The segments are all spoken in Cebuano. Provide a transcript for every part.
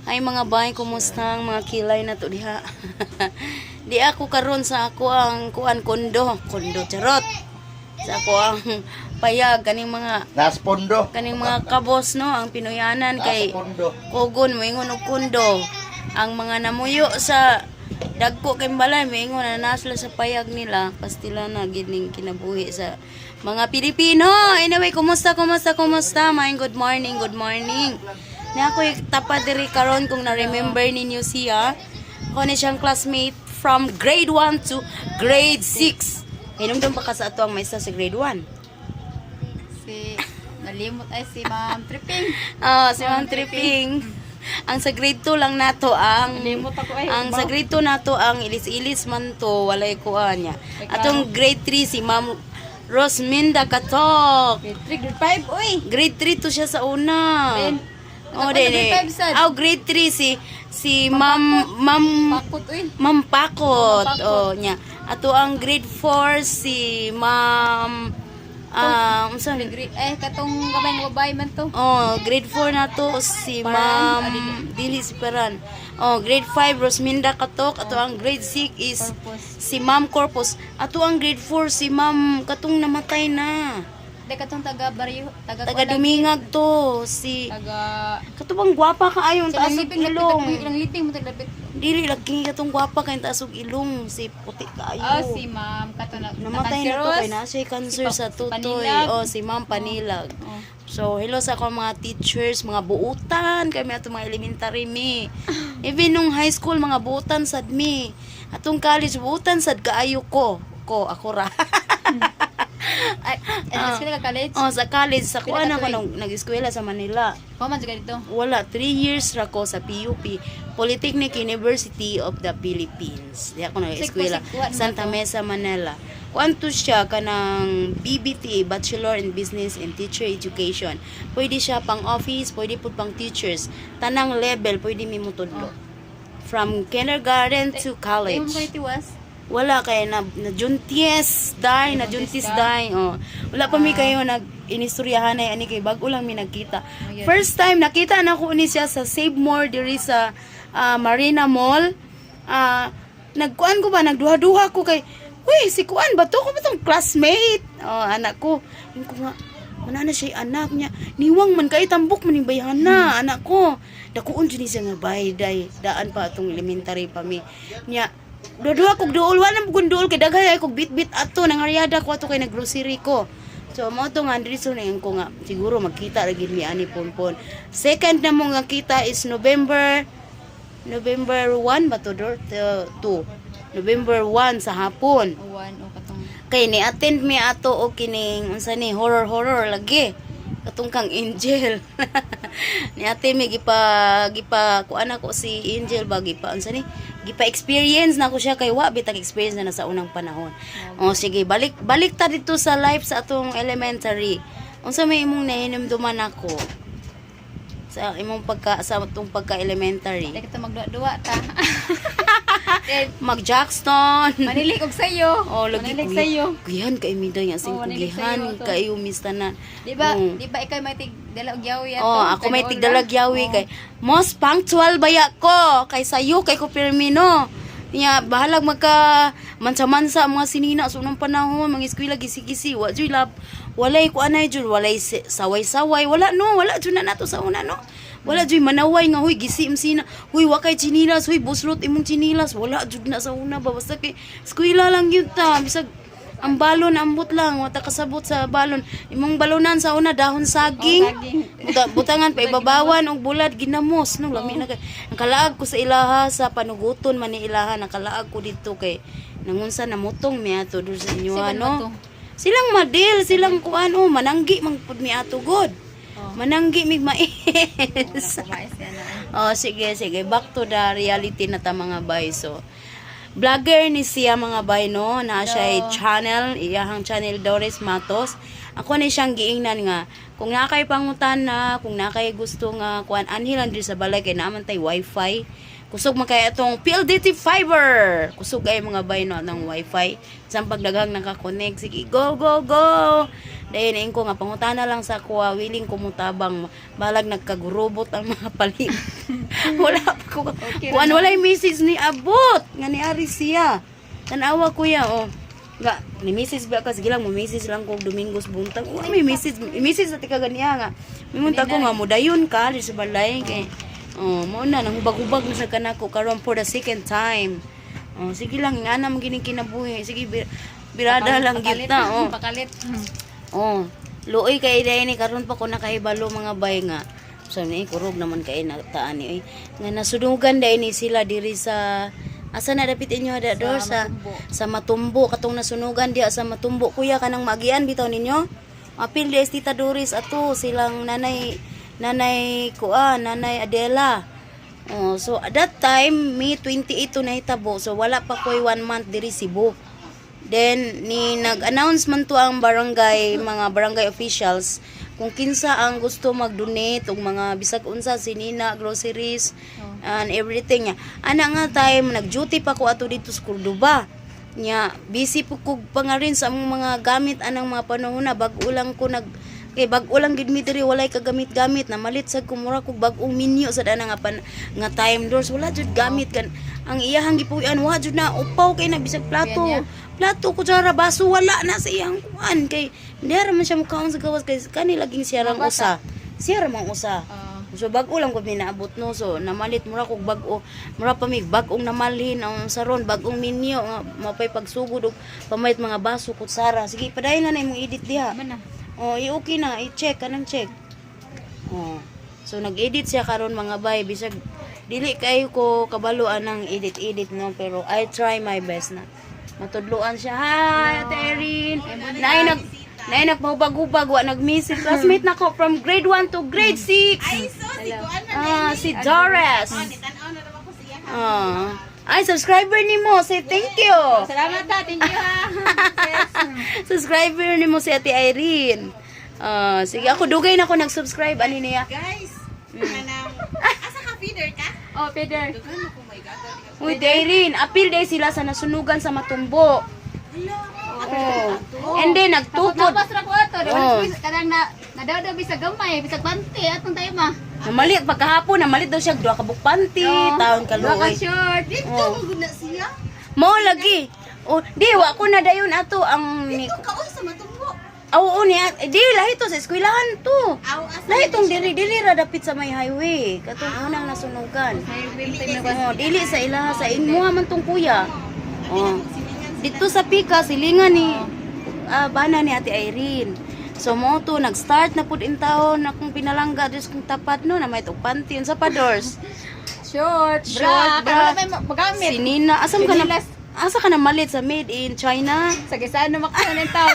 Hi mga bay, kumusta ang mga kilay na to diha? Di ako karon sa ako ang kuan kondo, kondo charot. Sa ako ang payag kaning mga Nas pondo. kaning mga kabos, no, ang Pinoyanan kay Nasa pondo. Kugon moingon og kondo. Ang mga namuyo sa dagko kay balay moingon na naa sila sa payag nila, pastila na gining kinabuhi sa mga Pilipino. Anyway, kumusta, kumusta, kumusta? Maayong good morning, good morning. Na ako tapa diri karon kung na-remember ninyo siya. Ako ni siyang classmate from grade 1 to grade 6. Hinumdum pa ka sa ato ang maestra sa grade 1? Si nalimot ay si Ma'am Tripping. Ah, si Ma'am Tripping. Ang sa grade 2 lang nato ang Nalimot ako ay. Ang sa grade 2 nato ang ilis-ilis man to, walay kuha niya. Atong grade 3 si Ma'am Rosminda Katok. Grade 3, grade 5, uy. Grade 3 to siya sa una. Then, Oh, ako na dili. grade 5 sad. Oh, grade 3 si si Ma'am Ma'am Pakot, uy. Ma'am Pakot. Ma'am Pakot. Oh, niya. Ato ang grade 4 si Ma'am unsa ni? Grade eh katong gamay nga babae man to. Oh, grade 4 na to si Paran? Ma'am Ah, dili. dili si Paran. Oh, grade 5 Rosminda Katok. Ato ang grade 6 is Corpus. si Ma'am Corpus. Ato ang grade 4 si Ma'am katong namatay na. Di katong taga baryo, taga Taga Dumingag to si Taga katong gwapa ka ayon sa taas og ilang liping ilong. lapit, ilang liping mo taglapit. Dili lagi katong gwapa kay taas og ilong si puti kaayo. Ah, si Ma'am kato na Namatay na to kay naa siya cancer Si sa si tutoy. Panilag. Oh, si Ma'am Panilag. Oh. So, hello sa akong mga teachers, mga buutan, kami ato mga elementary mi. Even nung high school, mga buutan sad mi. Atong college, buutan sad kaayo ko. Ko, ako ra. Ay, eh, ka college. Oh, sa college, sa Pila kuan ka ako tuig? nung nag-eskwela sa Manila. Ko man jud dito. Wala, 3 years ra ko sa PUP, Polytechnic University of the Philippines. Di ako nag-eskwela. Sig- kuan man Santa to? Mesa, Manila. Kuan to siya kanang BBT, Bachelor in Business and Teacher Education. Pwede siya pang office, pwede pud pang teachers. Tanang level pwede mi motudlo. From kindergarten to Ay, college. mo kayo tiwas. Wala kay na na junties dai, na junties ka? dai. Oh. Wala pa mi kayo nag inistoryahan ay ani kay bag-o lang mi nagkita. Oh, yun. First time nakita na ko ni siya sa Save More diri sa Marina Mall. Nagkuan ko ba, nagduha-duha ko kay, uy, si kuan ba to ko ba tong classmate? Oh, anak ko. Yun ko nga, wala na siya anak niya. Niwang man kay tambok man yung bayhana, anak ko. Dakuon jud ni siya nga bay day daan pa atong elementary pa mi. Niya, duha kog duol, wala na kog duol kay daghay ay kog bitbit ato nangaryada ko ato kay naggrocery ko. So mo to nga diri so na ko nga siguro magkita ra gid mi ani ponpon. Second na mo nga kita is November November 1 ba to dor? 2. November 1 sa hapon. Uwan o katong Kay ni attend mi ato og kining unsa ni horror horror lagi. Katong kang Angel. Ni ate mi gipa gipa kuan ako si Angel ba, gipa unsa ni gipa experience na ako siya kay wa bitag experience na, na sa unang panahon. Oh sige, balik balik ta dito sa life sa atong elementary. Unsa may imong nahinumduman ako sa imong pagka sa atong pagka elementary? Di kato magduwa-duwa ta. Eh, Mag Jackson. manilig og sayo. Oh, lagi Manilig kuya. sayo. Kuyan kay mi day asing Oh, manilig kugihan sayo to. kayo mistanan. Di ba? Oh. Di ba ikaw may tig dala og yawi ato? Oh, ako may Taga-una? tigdalag yawi Oh. kay most punctual baya ko kay sayo kay ko pirmino. Niya bahalag magka mansa-mansa ang mga sinina sa unang panahon, mga eskwela gisi-gisi, wa jud lab, walay ko anay jud, walay saway-saway, wala no, wala jud na nato sa una no. Wala jud manaway nga huy gisi im sina, huy wa kay chinilas, huy buslot imong chinilas, wala jud na sa una ba, basta kay eskwela lang yun ta, bisag ang balon ambot lang, wata kasabot sa balon. Imong balonan sa una dahon saging. Oh, saging. Buta, butangan pa ibabawan og bulad ginamos no, lami na kay. Ang kalaag ko sa ilaha sa panuguton man ni ilaha, nakalaag ko didto kay nangunsa namutong mi ato dul sa inyo Sino ba ano. to? Silang madil, silang kuan, oh, mananggi man pud mi ato god. Oh. Mananggi mig mais. Wala ko mais yan, ah. Oh, sige, sige. Back to the reality na ta mga bay. So, vlogger ni siya mga bay, no? Na siya channel, iyahang channel Doris Matos. Ako ni siyang giingnan nga kung naa kay pangutana, kung naa kay gusto nga kuan, anhi lang diri sa balay kay naa man tay wifi. Kusog man kay atong PLDT fiber. Kusog ay mga bay no ng wifi. Sa pagdaghang nakakonect, sige, go go go. Dayon ko nga pangutana lang sa kuha, willing ko mutabang, balag nagkagurubot ang mga palit. Wala pa ko. Okay. Kuan, walay message ni abot nga ni ari siya. Tanawa, kuya, oh. Ga, ni message ba ka? Sige lang, mo message lang ko Domingos buntag. Wa may message, message sa tika ganiya nga. Mimunta ko nga mudayon ka di sa balay kay oh, mo na nang hubag-hubag na sa kanako karon for the second time. Oh, sige lang, ingana mo gining kinabuhi. Sige, birada lang Pakalit. gyud na, oh. Pakalit. Oh, luoy kay day ni karon pa ko nakahibalo, mga bay, nga. So ni kurog naman kay na taan ni oy. Nga nasunugan day ni sila diri sa asa na dapit inyo da dor sa Matumbo. Sa Matumbo, katong nasunugan diya sa Matumbo, kuya, kanang magian bitaw ninyo. Apil di Tita Doris ato silang nanay nanay kuan, Nanay Adela. Oh, so at that time May 28 to nahitabo. So wala pa koy one month diri Cebu. Then ni nag-announce man to ang barangay, mga barangay officials, kung kinsa ang gusto mag-donate og mga bisag unsa, sinina, groceries and everything. Ana nga time nag-duty pa ko ato dito sa Cordoba. Nya busy po kog pangarin sa among mga gamit anang mga panahon na bag-o lang ko nag kay bag-o lang gid mi diri, walay kagamit-gamit, namalit sad ko, mura kog bag-ong minyo sa dana nga pan nga time, doors, wala jud gamit kan ang iyahang gipuy-an, wa jud na, upaw kay na bisag plato. Kuya niya? Plato, kutsara, baso, wala na sa iyang kuan kay hindi ra man siya mukaon sa gawas kay kani laging siya rang usa. Siya ra mang usa. So bag-o lang ko minaabot no. So namalit mura kog bag-o, mura pa mig bag-ong namalhin ang saron, bag-ong minyo nga mapay pagsugod og pamait mga baso, kutsara. Sige, padayon na na imong edit diha. Man na. Oh, i-okay na, i-check kanang check. Oh. So nag-edit siya karon, mga bay, bisag dili kayo ko kabalo ang edit-edit no, pero I try my best na matudluan siya. Hi, Ate Erin. Naay nagpahubag-hubag, wa nag-message. Classmate na ko from grade 1 to grade 6. Ay, so, si Kuan man. Ah, si Doris. Tanaw na naman ko siya. Ah. Ay, subscriber nimo. Say thank you. Salamat ha, thank you ha. Subscriber nimo si Ate Irene. Ah, sige, ako dugay na ako nag-subscribe ani niya. Guys, kanang, asa ka, feeder ka? Oh, Peter. Dughan mo ko may gagawin. Uy, Ate Irene, appeal day sila sa nasunugan sa Matumbo. Oh. And then nagtukod. Tapos ra ko ato, di ba? Oh. Kanang na nadawdaw bisag gamay, bisag panty atong tayo ma. Namalit pagkahapon, namalit daw siya duha ka bukpanti, taon Duha ka kaluoy. short. Dito Oh. mo gud na siya. Mo lagi. Oh, di wa ko na dayon ato ang ni Dito ka oy sa Matumbo. Aw, oo niya. Eh, di lahi to sa eskwelahan to. Aw, asa Lahi tong diri diri ra dapit sa may highway. Katong unang nasunugan. Oh, dili sa ilaha, sa inmuha man tong kuya. Oh. Dito sa Pika silingan ni bana ni Ate Irene. So mo to nag-start na pud in taon akong pinalangga diri kong tapat no na may tug panty unsa pa, doors. Short, Short, bra. bra. Bra. May magamit. Si Nina, asam ka na Sinilas. asa ka na malit sa made in China? Sa gisaan na makuha ng tao.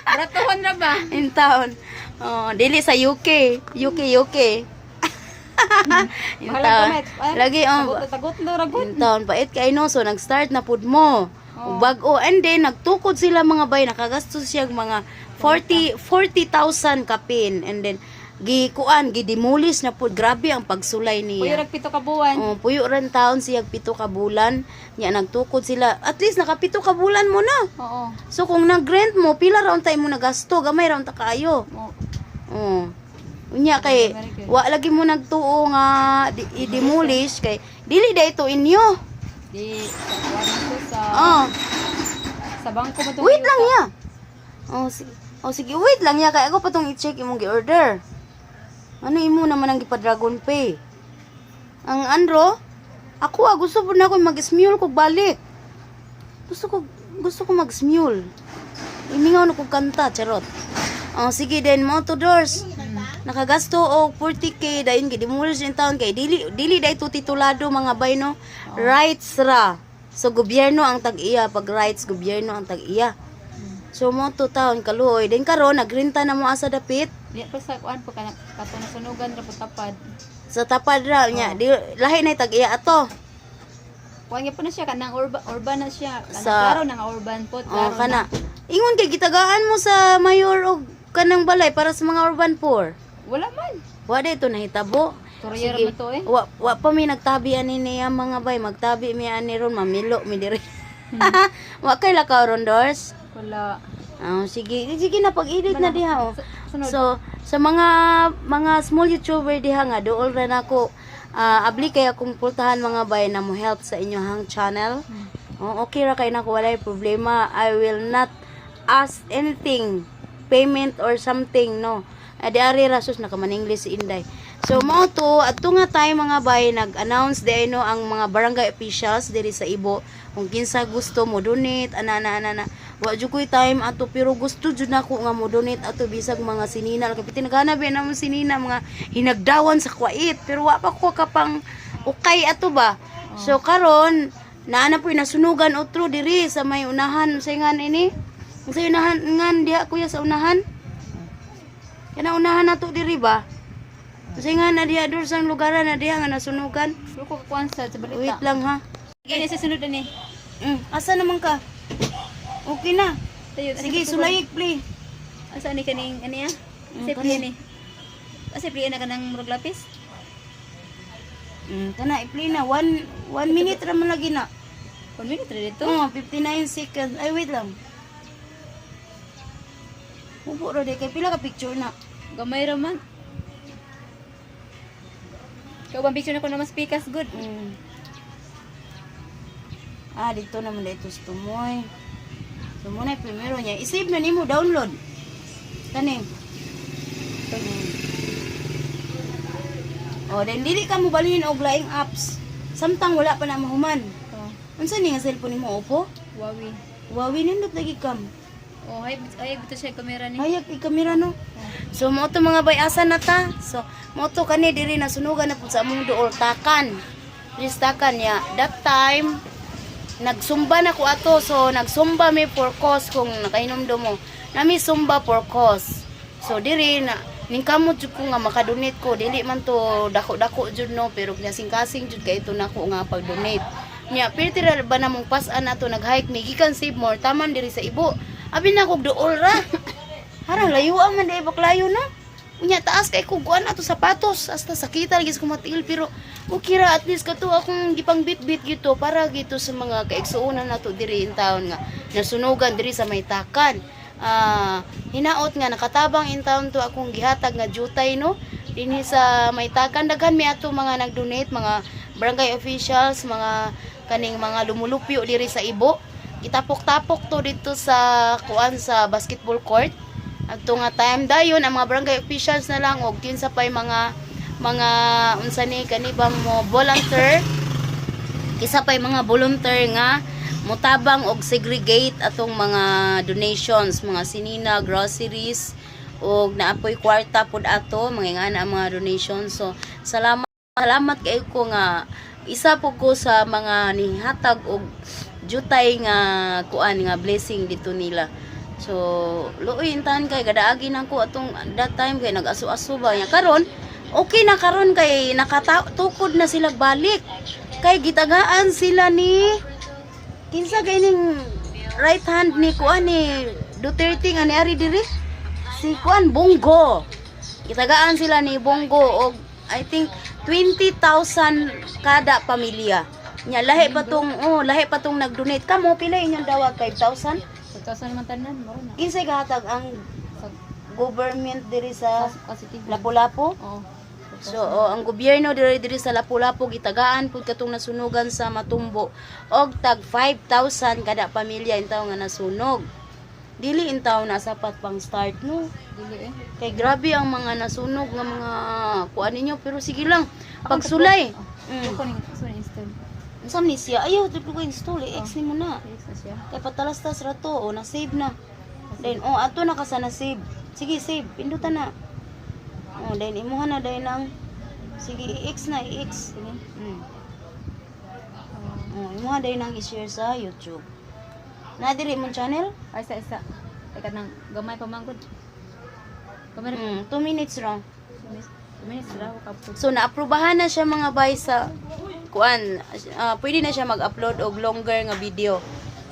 Bratuhon ra ba? In town. Oh, dili sa UK. UK, UK. In Mahal ang town. gamit. Ah, Lagi oh. Tagot no ragot. In town pait kay no, so nag-start na pud mo. Oh. Bag-o, and then nagtukod sila, mga bay, nakagastos siya mga 40 40,000 kapin and then gikuan, gidemolish na pud, grabe ang pagsulay Puyo niya. rag 7 ka buwan. Oh, puyo ran taon siya 7 ka bulan. Nya nagtukod sila. At least nakapito ka bulan mo na. Oo. So kung nag-rent mo, pila ra untay mo nagasto, gamay ra unta kaayo. Oo. Oh. Unya kay wa lagi mo nagtuo nga i-demolish kay dili da ito inyo. Di sa kuwan ko sa Oh. sa bangko mo to. Wait lang ya. Oh, sige. Oh, sige, wait lang ya kay ako pa tong i-check imong gi-order. Ano imo naman ang gipa-Dragon Pay? Ang andro, ako gusto po na ako mag-smule kog balik. Gusto ko mag-smule. Imingaw na kog kanta, charot. Oh, sige din mo to doors. Nakagasto og 40K dayon gidemolish in town kay dili dili day to titulado, mga bay no. Rights ra. So gobyerno ang tag-iya, pag rights gobyerno ang tag-iya. So mo to taon kaluoy. Then karon nagrenta na mo asa dapit Di pa sa kuan po kana kato nasunugan ra po tapad. Sa tapad ra nya. Di lahi na tag-iya ato. Kuan gyud po na siya kanang urban urban na siya. Kanang Sa- klaro na nga urban po. Oh, Klaro kana. Ingon kay gitagaan mo sa mayor og Kanang balay para sa mga urban poor. Wala man. Wa di to nahitabo. Courier Sige. man to eh. Wa pa mi nagtabi ani niya, mga bay, magtabi mi ani ron, mamilo mi diri. Wa kay lakaw ron, Dors. Wala. Ah, sige, sige na, pag-edit na diha oh. Sunod. So, sa mga small YouTuber diha nga dool ra nako, abli kay akong pultahan, mga bay, na mo help sa inyohang channel. Oh, okay ra kay nako, walay problema. I will not ask anything, payment or something, no. Adi ari ra, sus, nakaman English si Inday. So mao to, adto nga time, mga bay, nag-announce di no ang mga barangay officials diri sa Ibo kung kinsa gusto mo donate ana ana ana ana. Wa jud koy time ato, pero gusto jud nako nga mo donate ato bisag mga sinina kay tinagana ba na mo sinina, mga hinagdawan sa kwait, pero wa pa ko kapang ukay ato ba. So karon naa na po'y nasunugan otro diri sa may unahan sa ngan ini. Sa unahan ngan diha, kuya, sa unahan. Kana unahan nato diri ba? Sa nga na diha dur sa lugaran na diha nga nasunugan. Pero ko kuan sa balita. Wait lang ha. Kani sa sunod ani. Asa naman ka? Okay na. Tayo. Asa Sige, sa sulayik play. Asa ni kaning ani ah? Asa kani. play ni? Asa play na kanang murag lapis? Kana i-play na one minute ra man lagi na. 1 minute ra dito. Oh, 59 seconds. Ay, wait lang. Upo ra di kay pila ka picture na. Gamay ra man. Kau bang picture na ko na mas pikas good. Ah, dito naman dito sa tumoy. So muna primero niya. I-save na nimo, download. Kani. Oh, then dili ka mo balhin og laing apps. Samtang wala pa na mahuman. Oh, Unsa ni nga cellphone nimo, Oppo? Huawei. Huawei, nindot lagi kam. Oh, hay ay buto siya kamera ni. Hayag i-kamera no. So mo to, mga bay, asa na ta? So mo to kani diri nasunugan na pud sa among duol, takan. Listakan niya. That time nagsumba na ko ato, so nagsumba mi for cause, kung nakainomdom mo. Nami sumba for cause. So diri na ningkamot jud ko nga makadonate ko, dili man to dako-dako jud no, pero kasing-kasing jud kay ito nako nga pag-donate. Nya pirti ra ba namong pas-an ato, nag-hike mi gikan Save More taman diri sa Ibo. Abi na kog duol ra. Harang layo man di baklayo na. Unya taas kay ko kuan ato sapatos hasta sakita lagi sa kumatiil, pero okay ra, at least kato akong gipang bit-bit gito para gito sa mga kaigsuonan nato diri in town nga nasunugan diri sa may takan. Ah, hinaot nga nakatabang in town to akong gihatag nga jutay no dinhi sa may takan. Daghan mi ato mga nag-donate, mga barangay officials, mga kaning mga lumulupyo diri sa Ibo. Gitapok-tapok to dito sa kuan, sa basketball court. Adto nga time, dayon ang mga barangay officials na lang og kinsa pay mga unsa ni kani bang mo volunteer, kisa pay mga volunteer nga motabang og segregate atong mga donations, mga sinina, groceries og naapoy kwarta pud ato, mga ingana ang mga donations. So salamat, salamat kay ko nga isa po ko sa mga nihatag og jutay nga kuan nga blessing dito nila. So luoy intahan kay gadaagi na ko atong that time kay nag-aso-aso ba niya. Karon okay na karon kay nakatukod na sila balik kay gitagaan sila ni kinsa gaining right hand ni kuan ni Duterte nga niari diri, si kuan Bong Go. Gitagaan sila ni Bong Go og I think 20,000 kada pamilya. Nya lahi pa tong, oh, lahi pa tong nag-donate. Kamo pila inyong dawag, 5,000? 2,000 naman tanan, mao na. Kinsay gahatag, ang Sa government diri sa sa city. Lapu-Lapu? Oh. So, oh, ang gobyerno diri diri sa Lapu-Lapu gitagaan pud katong nasunugan sa Matumbo og tag 5,000 kada pamilya intaw nga nasunog. Dili intaw na sapat pang start no. Dili eh. Kay grabe ang mga nasunog nga mga kuan ninyo, pero sige lang pagsulay. Ko ning so install. Unsa man ni siya? Ayaw di ko install, eh, X nimo na. X na siya. Kay patalastas ra to, oh, na save na. Then oh, ato na ka sa na save. Sige, save, pindutan na. Oh, then imuha na dayon ang, sige, i-X na, i-X. Sige. Oh, imuha dayon ang i-share sa YouTube. Na diri mong channel? Ay sa isa. Teka nang gamay pa man gud. Gamay ra. 2 minutes ra. 2 minutes ra ko kapot. So naaprubahan na siya, mga bay, sa kuan, pwede na siya mag-upload og longer nga video.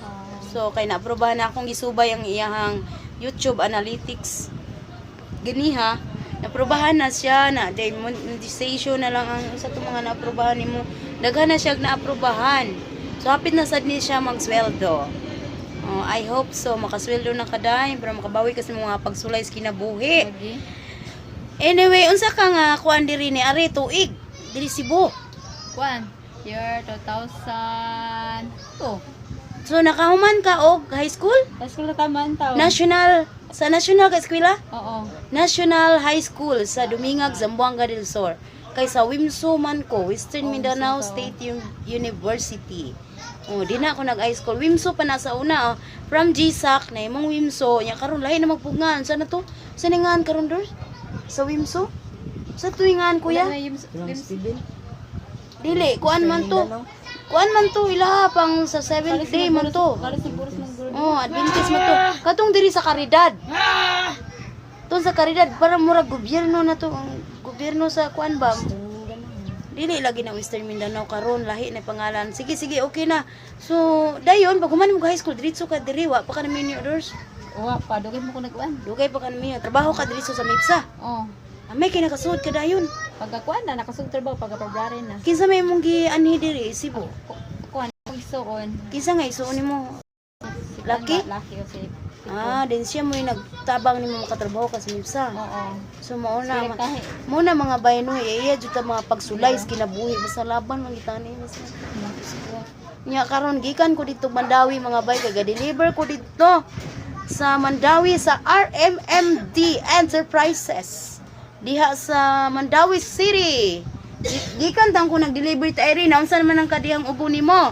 Ah. So kay naaprubahan na akong gisubay ang iyahang YouTube analytics. ganiha naprobahan na siya na demonetization na lang ang usa to mga naprobahan nimo. Daghan na siya naaprobahan. So hapit na sad ni siya magsweldo. Oh, I hope so makasweldo na ka dayon para makabawi ka sa mga pagsulay sa kinabuhi. Lagi. Anyway, unsa ka nga kuan diri ni ari tuig diri Cebu? Kuan. Year 2002. So nakahuman ka og high school? High school na taman taon. National sa national ka eskwela? Oo. National High School sa Dumingag, Zamboanga del Sur. Kay sa WIMSU man ko, Western Oh, Mindanao WIMSU to. State University. Oh, di na ako nag-high school. WIMSU pa na sa una. Oh. From GSAC na imong WIMSU. Nya karon lahi na magpugngan. Sana to? Sa ningan karon dur? Sa WIMSU? Sa tuwingan, kuya? Wala na yung Dili, kuan man to. Kuan man to ilaha pang sa seventh day man to. Kalis ni Boris ng gulo. Oh, Adventist man to. Katong diri sa Caridad. Tun sa Caridad para murag gobyerno na to, ang gobyerno sa kuan ba? Dili lagi na Western Mindanao karon, lahi na pangalan. Sige, sige, okay na. So, dayon pag human mo ka high school diretso ka diri, wa pa ka na mini orders. Uwa pa, dugay mo ko nagkuan. Dugay pa ka na mini. Trabaho ka diretso sa Mipsa. Oh. Amay kay nakasuod ka dayon. Pagkakuan na, nakasug trabaho, pagka February na. Kinsa may imong gianhi diri Cebu? Kuan, ako isuon. Kinsa nga isuon nimo? Si Kuan Lucky? ba? Lucky o si Ah, din siya mo yung nagtabang nimo makatrabaho ka sa Mipsa. Oo. So mao na Spirit tahi. mo na mga bayanoy iya jud ta mga pagsulay sa kinabuhi basta laban man kita ni basta. Nya karon gikan ko dito Mandawi, mga bay, kay ga-deliver ko dito sa Mandawi sa RMMD Enterprises diha sa Mandawi City. Gikan tang ko nag-deliver ta Irene, unsa naman ang kadiyang ubo nimo?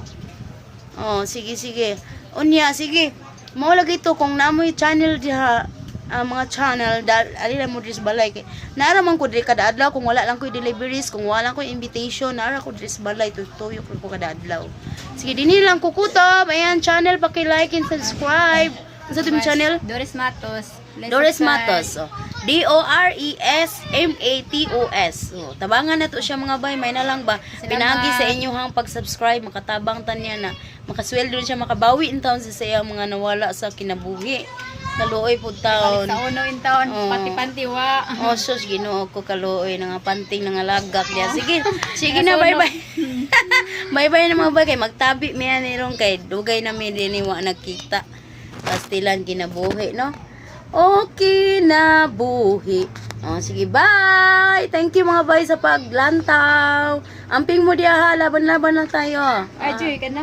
Oh, sige sige. Unya, sige. Mao lagi to kung naamoy channel diha, ang mga channel dal ali lang mo diri sa balay kay naara man ko diri kada adlaw kung wala lang koy deliveries, kung wala lang koy invitation, naara ko diri sa balay, tuyok ko kada adlaw. Sige, dinhi lang kukutob. Ayan, channel, paki-like and subscribe. Unsa to imong channel? Doris Matos. Please Doris subscribe. Matos. Oh. Doresmatos. Oh, tabangan na to siya, mga bay. May na lang ba? Salamat. Pinagi sa inyong pag-subscribe, makatabang tanya na makasweldo na siya, makabawi in taon sa iya mga nawala sa kinabuhi. Kaluoy po taon. Balik sa uno in taon, Oo. pati-panti wa. Oh, sus, Ginoo ko, kaluoy na nga panting na nga lagak niya. Sige, sige na, bye-bye. Bye-bye na, mga bay kay magtabi miya ni ron kay dugay na mi dinhi wa nagkita. Pastilan kinabuhi, no? Okay na buhi. Oh, sige, bye. Thank you, mga bay, sa paglantaw. Amping mo diha ha, laban-laban lang tayo. Ay, Joy, kana.